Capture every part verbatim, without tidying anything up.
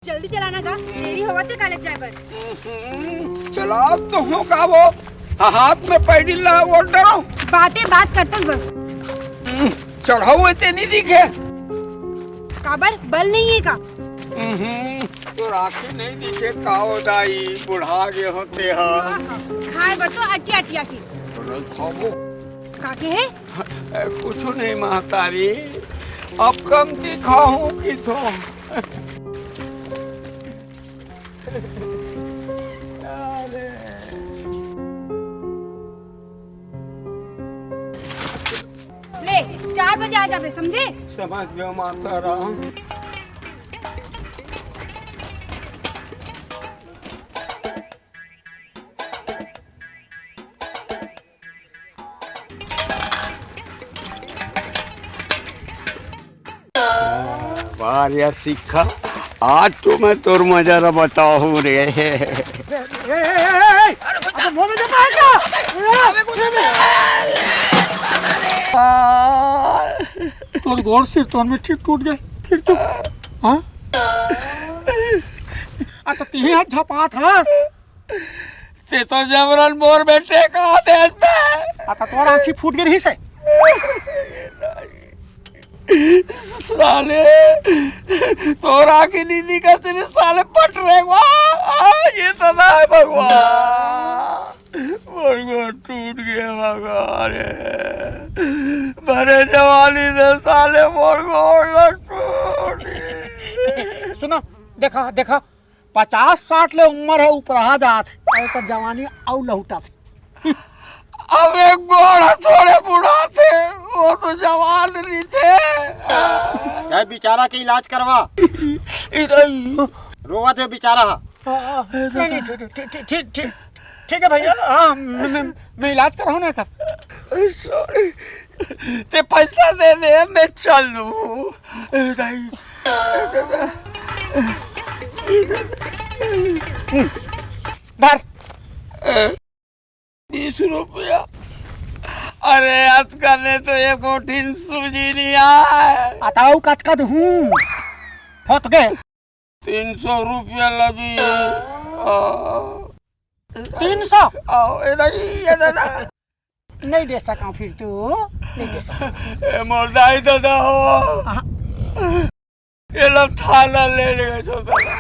जल्दी चलाना गा, देरी होवत हे कॉलेज जाए बर। हम्म, चलात तो हूँ का वो, हा-, हाथ में पैडी ला वो डरो। बातें बात करत हस बस। हम्म, चढ़ाऊ हे ते नहीं दिखे। काबर बल नहीं हे का? हम्म, तोर आँखी नहीं दिखे का ओ दाई, बुढ़ा गे हों ते हा। आहा, खाए बर तो अटिया अटिया के। तो नहीं खाबो। का के हे? ए, कुछु नहीं महतारी, अब कमती खाहूँ किथों। अरे। ले, चार बजे आ जाबे, समझे? समझ गया माता राम। वाह रे सिक्खा, आज तो मैं तोर मजा ला बताहूँ रे। ए, ए, ए, ए, ए, ए, अरे मुंह में जाता है क्या? तोर गोड़ सिर तोर में ठीक टूट गए, फिर तो, हाँ? आ तो तिही हाथ झपात हस। ते तो जबरन मोर बेटे का देश में। आ, त तोर आँखी फूट गे रहिस हे। साले, तोर आँखी नहीं दिखत रे साले, पट रे वाह। आ, ये तो ना है भगवान। मोर गोड़ टूट गया भगवान रे। भरे जवानी में साले मोर गोड़ टूट गया। सुनो, देखा, देखा, पचास साठ ले उम्र हे, उपरहा जात हे, अउ एकर जवानी अउ लहुटात हे। अब एक गोड़ थोड़े बुढ़ाथे, वो तो जवान रहिथे। चाहे बेचारा के इलाज करवा। इधर रोवत हे बेचारा हा। हाँ, हाँ, नहीं, नहीं, ठीक, ठीक, ठीक, ठीक, ठीक, ठीक है भैया, हाँ, मैं, मैं, मैं इलाज कराऊँ ना एकर। सॉरी, ते पैसा दे दे, मैं चल लूँ। ए दाई, ए दादा, ए दादा। धर। बीस रुपया। अरे, अतका में तो एको ठिन सूजी नहीं आए। अतका कतका दूँ? फट गे। तीन सौ रुपया लगी। आ। तीन सौ? आओ, ए दाई, ए दादा। नहीं दे सका फिर तू, नहीं दे सका। ए मोर दाई दादा हो। हाँ। एला थाना ले ले गए छो दादा।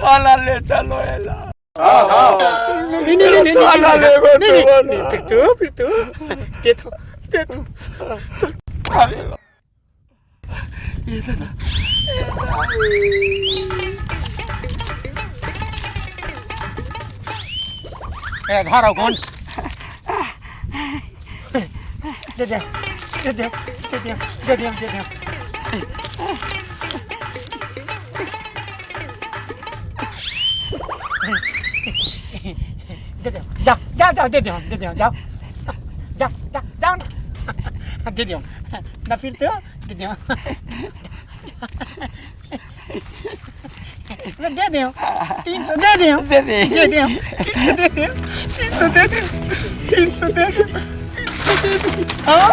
थाना ले चलो एला। नहीं, नहीं, नहीं, नहीं, नहीं, थाना ले गए नहीं, नहीं, तो नहीं, फिर तू, फिर तू, दे दो, दे दो। अरे लो। ए, घर आओ, कौन? दे दे, दे दे, दे दे, दे दे, दे दे। दे दे, जा, जा, जा, दे दे, दे दे, जाओ। जा, जा, जाओ ना। दे दे, ना फिर तो, दे दे। मैं दे दे, तीन सौ दे दे, दे दे। दे दे, तीन सौ दे दे, तीन सौ दे दे, तीन सौ दे दे। हाँ,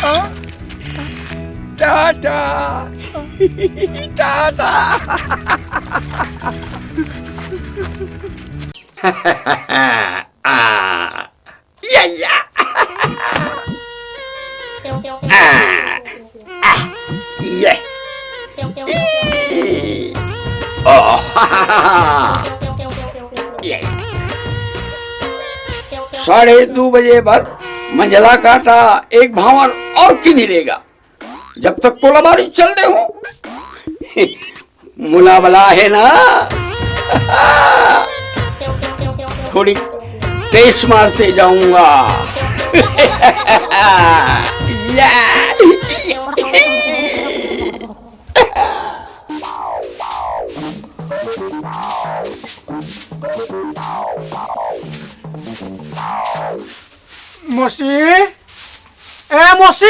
हाँ। टाटा। टाटा। आ, या, या। आ, आ, ये। ई, ओ, ये। साढ़े दो बजे बर मंझला कांटा एक भांवर और किनी रेगा। जब तक कोलाबारी चल दे हूँ। मुलाबला है ना? थोड़ी तेज मारते जाऊंगा। या। मौसी, ए मौसी।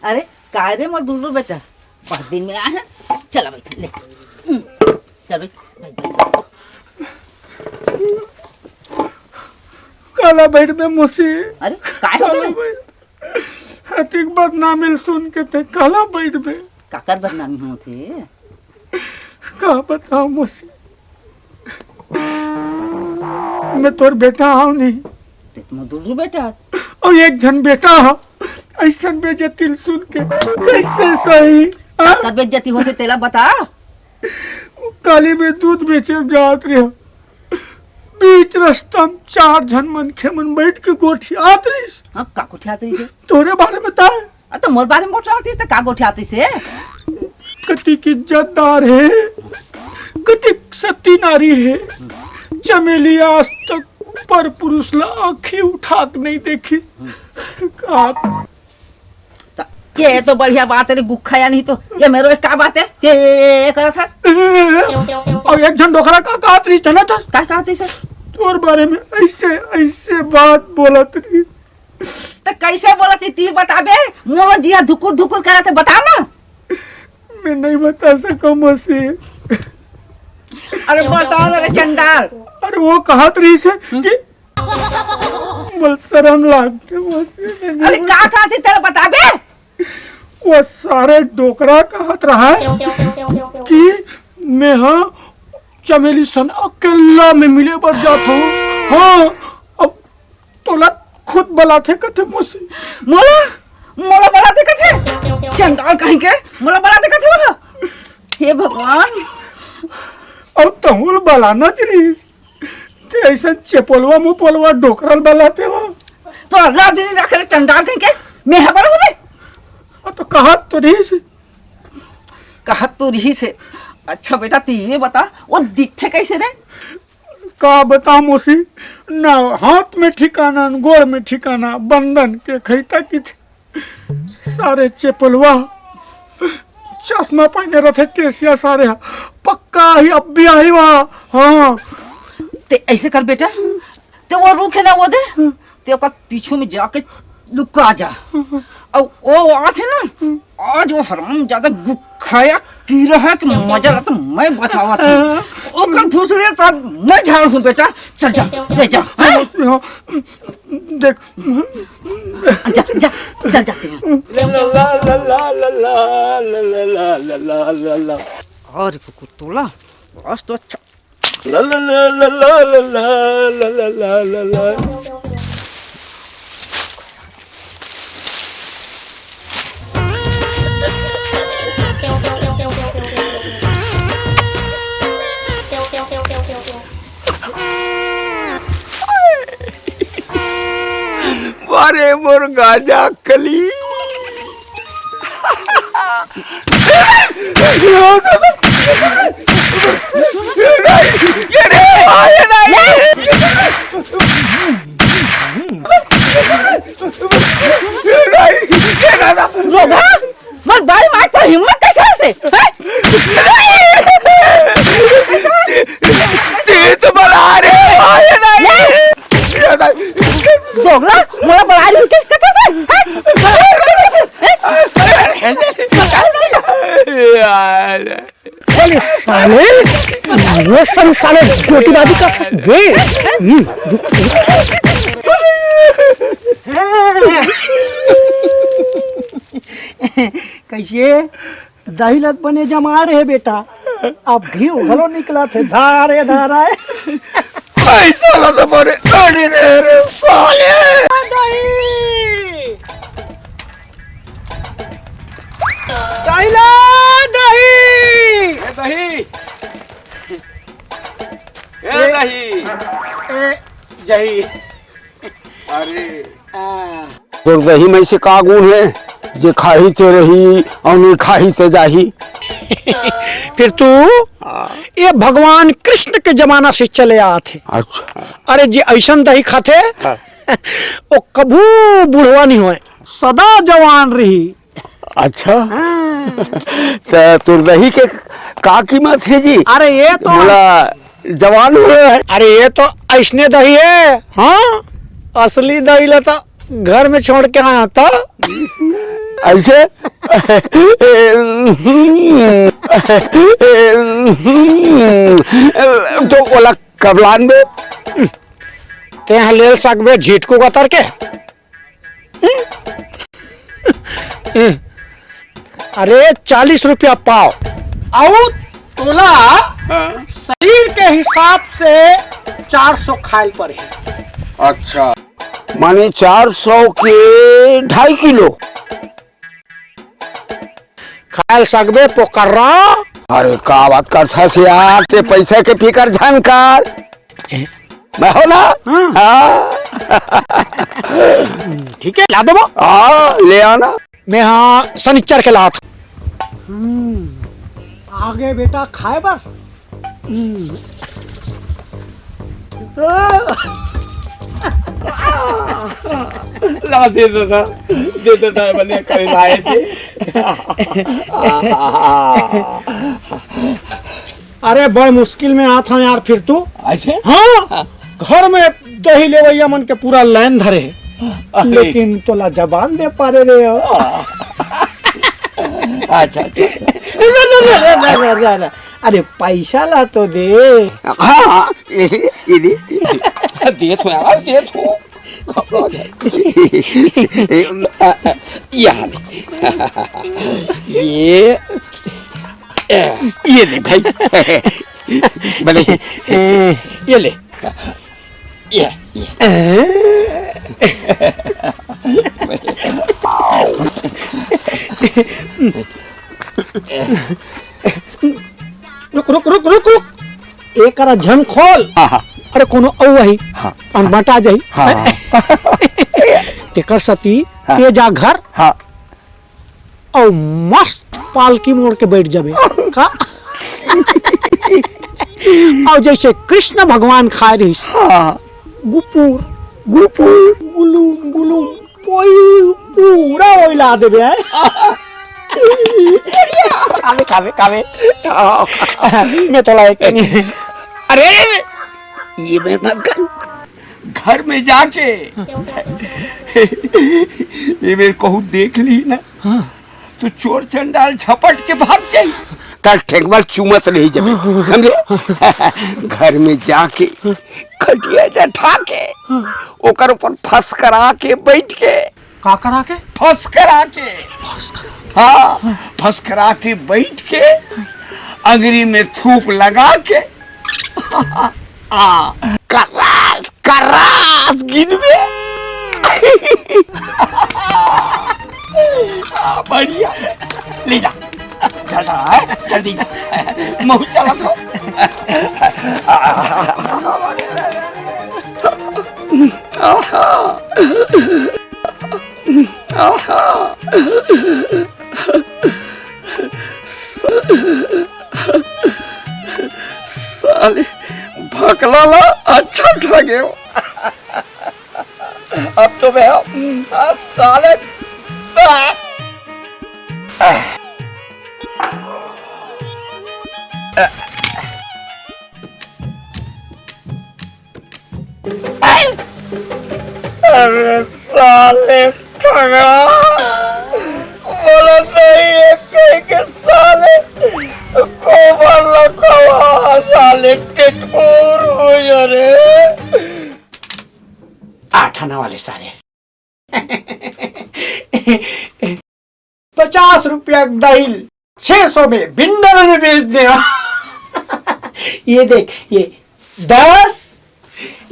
अरे, काय रे मोर दुलरू बेटा, बहुत दिन में आए हस। चला बैठ, ले। हम्म, चल बैठ, बैठ, बैठ। काला बैठ बे मौसी। अरे, काय हो काला गे? बैठ। अतिक बदनामी ल सुन के ते काला बैठ बे। काकर बदनामी होथे? का बताओ मौसी, मैं तोर बेटा हूँ नहीं। ते तो मोर दूर बेटा। अउ एक झन बेटा ह, अइसन बेइज्जती ल सुन के कइसे सही? हाँ? कर बेइज्जती होथे तेला बता। काली मैं दूध बेचे जात रहे, बीच रस्ता में चार झन मनखे मन बैठ के गोठियात रहिस। हाँ, का गोठियात रहिस? तोरे बारे में ताय। अ, तो मोर बारे में गोठियात रहिस, त का गोठियात रहिस? कतिक इज्जतदार हे, कतिक सती नारी हे। चमेली आज तक पर पुरुष ला आँखी उठा के नहीं देखिस। का त ये तो बढ़िया बात हे रे गुखा, या नहीं तो ये मेरो एक का बात हे? ये, ये, ये, ये करत हस? अउ एक झन डोकरा का कहत रहिस, जानत हस? का कहत रहिस? तोर बारे में अइसे, अइसे बात बोलत रहिस। त कइसे बोलत रहिस, तें बताबे? मोरो जिया धुकुर धुकुर करत हे, बता ना। मैं नहीं बता सकूँ मौसी। अरे बता ना रे चंडाल। अरे वो कहत रहिस हे कि मोला सरम लागथे मौसी, मैं नहीं अरे बता का कहत रहिस तेला बताबे? वो सारे डोकरा कहत रहा हे कि मैं हा चमेली सन अकेल्ला में मिले बर जात हूँ। हाँ, अब तोला खुद बलाथे कथे मौसी। मोला, मोला बलाथे कथे? चंडाल कहीं के, मोला बलाथे कथे वो? हे भगवान। अउ तहूँ ल बलाना च रहिस। ते अइसन चेपोलवा मुपोलवा डोकरा ल बलाथे वो। तो अल्लाह दिन रख रे चंडाल कहीं के, मैं हा बलाहूँ रे। अ, तो कहत तो रहिस। कहत तो रहिस हे। अच्छा बेटा, तें ये बता, वो दिखथे कइसे रे? का बता मौसी, ना हाथ में ठिकाना, न गोड़ में ठिकाना, बंदन के खइता किथे। सारे चेपलवा, चश्मा पहिने रथे, केसिया सारे हा, पक्का ही अब भी आही वहा। हाँ। ते अइसे कर बेटा, ते वो रुख हे ना, वो दे, ते ओकर पीछू में जाके लुका जा। अउ वो आथे ना, आज वो हरामजादा गुखा कीरा हे कि मजा ला तो मैं बतावत हूँ। ओकर फुसले तो मैं झाड़ हूँ बेटा। चल जा, ले जा। हाँ? देख। जा, जा, चल जाते हैं। ला ला ला ला ला ला ला ला ला ला ला ला। अरे कुकुर तोला, आज तो अच्छा। ला ला ला ला ला ला ला ला ला ला ला। अरे मोर गाजा कली। रोगा, मोर बारी मार तो हिम्मत कैसे से? हैं? तेज बला रे, आए नहीं। दोगला, मोला बला रही किस कथे से? हैं? अरे साले, वो सन साले गोटीबाजी का था बे। हम्म। कैसे? दही लत बने जमा रहे बेटा, अब घी घलो निकला थे धारे धारे। पैसा ला तो बने अड़ी रहे रे साले। दही! दही ला, दही! ए, दही! ए, ए, दही! ए, जही। अरे। आ। तोर दही में से का गुण हे, जे खाही ते रही अउ नहीं खाही ते जाही? फिर तू हाँ। ये भगवान कृष्ण के जमाना से चले आत हे। अच्छा। अरे, जे अइसन दही खाथे, हाँ। वो कभू बुढ़वा नहीं होय, सदा जवान रही। अच्छा। हाँ। त तोर दही के का कीमत हे जी? अरे, ये तो मोला जवान हो रहा है। अरे, ये तो अइसने दही हे। हाँ, असली दही ला तो घर में छोड़ के आया था। अइसे? तो ओला कब लान बे? तें हा ले सकबे झिटकू कतर के। अरे, चालीस रुपया पाव। अउ तोला हाँ। शरीर के हिसाब से चार सौ खायल पड़ही। अच्छा, माने चार सौ के ढाई किलो। खायल सकबे पोकर्रा। अरे का बात करथस यार, ते पैसा के फिकर झन कर। मैं हो ना? हाँ। हाँ। ठीक है, ला देबो। हाँ, ले आना। मैं हाँ सनिच्चर के लात। हम्म, आगे बेटा खाए बर। हम्म। ला दे दादा, दे दादा, बने करे लाए थे। अरे बड़ मुश्किल में आत हंव यार फिर तो। अच्छा? हाँ, घर में दही लेवइया मन के पूरा लाइन धरे हे। अरे। लेकिन तोला जबान दे पारे रे हो। अच्छा, अच्छा, अच्छा। रे, रे, रे, रे। अरे पैसा ला तो दे। हाँ, हाँ, ये, ये दे। देत हंव यार, देत हंव। यहाँ दे। ये, ये ले भाई। भले, ये ले। ये, ये। रुक, रुक, रुक, रुक, रुक। एकरा झन खोल। हाँ, हाँ। अरे कोनो अउ आही। हाँ। अउ बटा जाही। हाँ, हाँ। तेकर सती हाँ। ते जा घर। हाँ। अउ मस्त पालकी मोड़ के बैठ जाबे। का? अउ जैसे कृष्ण भगवान खाए रहिस। हाँ। गुपुर, गुपुर, गुलुम, गुलुम, पोई, पूरा ओइला देबे, हैं? खाबे, खाबे, खाबे। मैं तोला एक कनी। अरे, अरे, अरे, ये मैं मत कर। घर में जाके ये मेरे कहूँ देख ली ना, हाँ। तो चोर चंडाल झपट के भाग जाई। तल ठेकबल चूमत रही जबे, समझे? घर में जाके खटिया जठा के, ओकर ऊपर फस करा के बैठ के। का करा के? फस करा के। फस करा के। हाँ, फस करा के बैठ के, अंगरी में थूक लगा के, आ, करास, करास गिनबे। आ, बढ़िया। ले जा। जा, जा, हैं? जल्दी जा। महू चला तो। आहा। आहा। साले भकला ला अच्छा ठगे हो। अब तो मैं, आ, साले, आ, आ, आ, अरे साले ठगड़ा, बोला नहीं है कहीं के साले, गोबर लखवा साले टिटकोर हो जा रे। आठ आना वाले सारे। पचास रुपया दही छह सौ में बिंडल में बेच दे। ये देख, ये दस,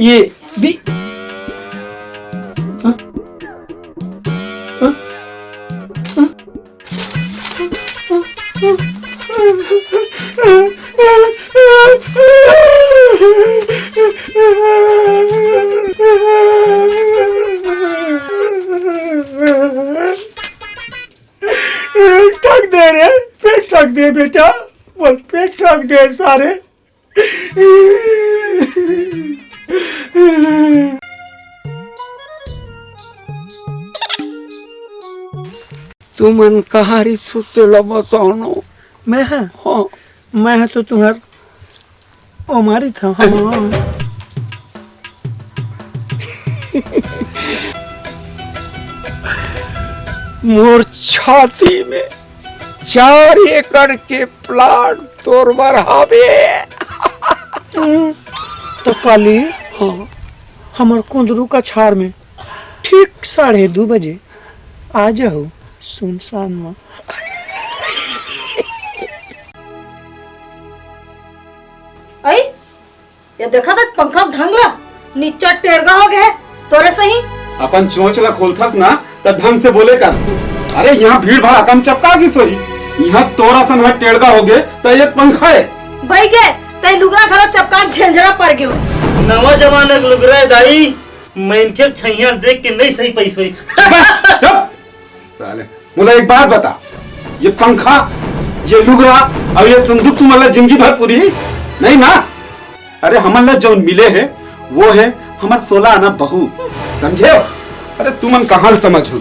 ये भी। ठग दे रे, पेट ठग दे बेटा, बोल पेट ठग दे सारे। तुमन कहा रिसो तेला बताओ न। मैं ह? हाँ। मैं ह तो तुहर ओमारी था। हाँ। मोर छाती में चार एकड़ के प्लाट तोर बर हावे। हम्म, तो काली हाँ। हमर कुंदरू कछार में ठीक साढ़े दू बजे आ जाहू सुनसान में। ये देखा था पंखा ढंग ला, नीचा टेड़गा हो गया है तोरे से ही। अपन चोंच ला खोलथस ना, त ढंग से बोले कर। अरे, यहाँ भीड़ भाड़ अकन चपका गिस होही, यहाँ तोर असन ह टेड़गा हो गे, त ये पंखा है। भई गे, तई लुगरा घलो चपका झंझरा पर गयो। नवा जमाना के लुगरा है दाई, मनखे के छैया देख के नहीं सही पैस होही। चुप! साले, मोला एक बात बता, ये पंखा, ये लुगरा और ये संदूक तुमन ला जिंदगी भर पूरी नहीं ना? अरे, हमन ला जौन मिले है, वो है हमर सोलह आना बहू, समझे हो? अरे, तुमन कहाँ समझ हो?